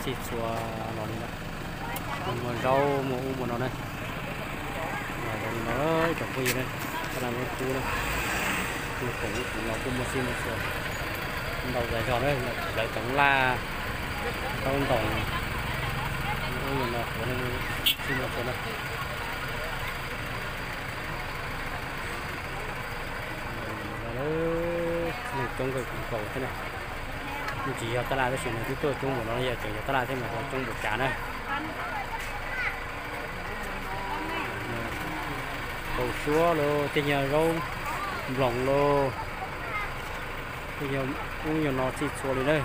Txhij txhua los li no, muag zaub muag ub muag no na. Los li no tsoom phooj ywg na, taj laj lub kub na, muag koom kuv los kuj muag txhij muag txhua ntau zog na, lawv cov laj, taub ntoos, ub no quav txhij muag txhua na. Neeg coob kawg kuv kaus thiab na. Yeej tsis yog taj laj tab sis nws twb tuaj coob npaum no yog tseem yog taj laj thiab mas ho coob npaum cas na. Kaus suab los tej nyuag zaub nploos los tej nyuag ub nyuag no txhij txhua li na.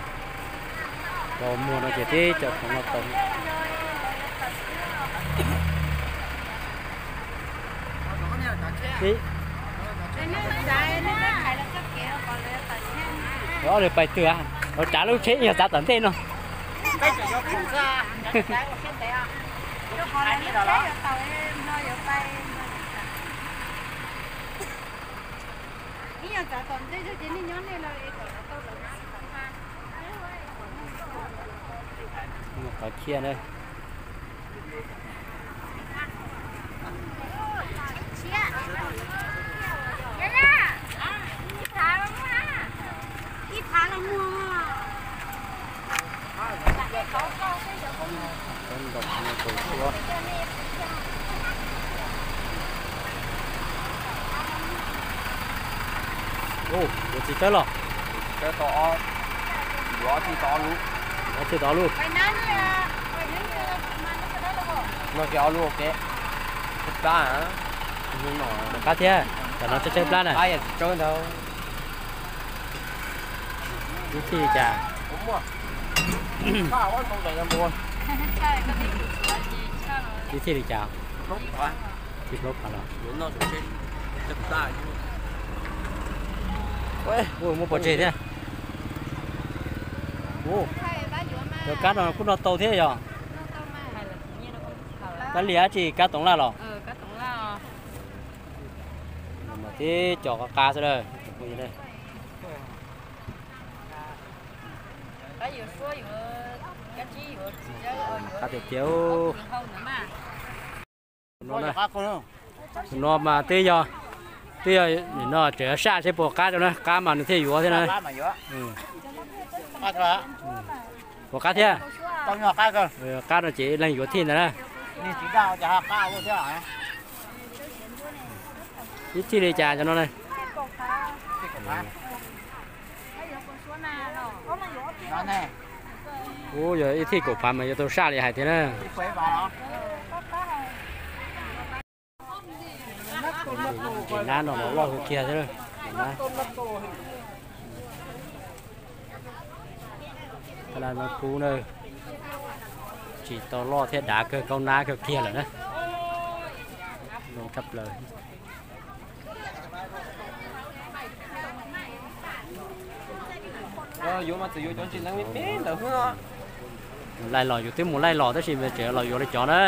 Los muag no ces tib cov khoom no tau. Ob lwm pais twg, lawv tsav lub tsheb yog tsav tom ntej no. Qhov chiaj na. Ua txiv tsawb los? Ob txhij tau ob lub. No ces ob lub ua ke. Tsawb plab, qab thiab, cov no tsawb tsawb plab na. Ib txhij li cas? Ib txhij li cas? Txhij plaub phav los? Ua muaj pov tseg thiab. Cov kab no kuj noj tau thiab yog? Kab liam dab tsi, kab toov laj los? Mas tib co qab qab xwb na. Qab tiag tiag. No mas twb yog, twb yog nim no tseem yuav saj seb puas qab rau na, qab mas nws thiaj yuav thiab na. Puas qab thiab? Qab no ces leej yuav thij ntag na. Ib txhij li cas cov no na? Ub, yog ib txhij kaum phav mas yuav tau saj li hais thiab na. Tes nab no los loj kawg kiag thiab. Tes nab no kub na, tsis tau loj thiab dav kawg, kaub nab kawg kiag lawm na. Zoo tshaj plaws. Mus laij los, yus twb mus laij los tab sis tseem los yuav li cov na.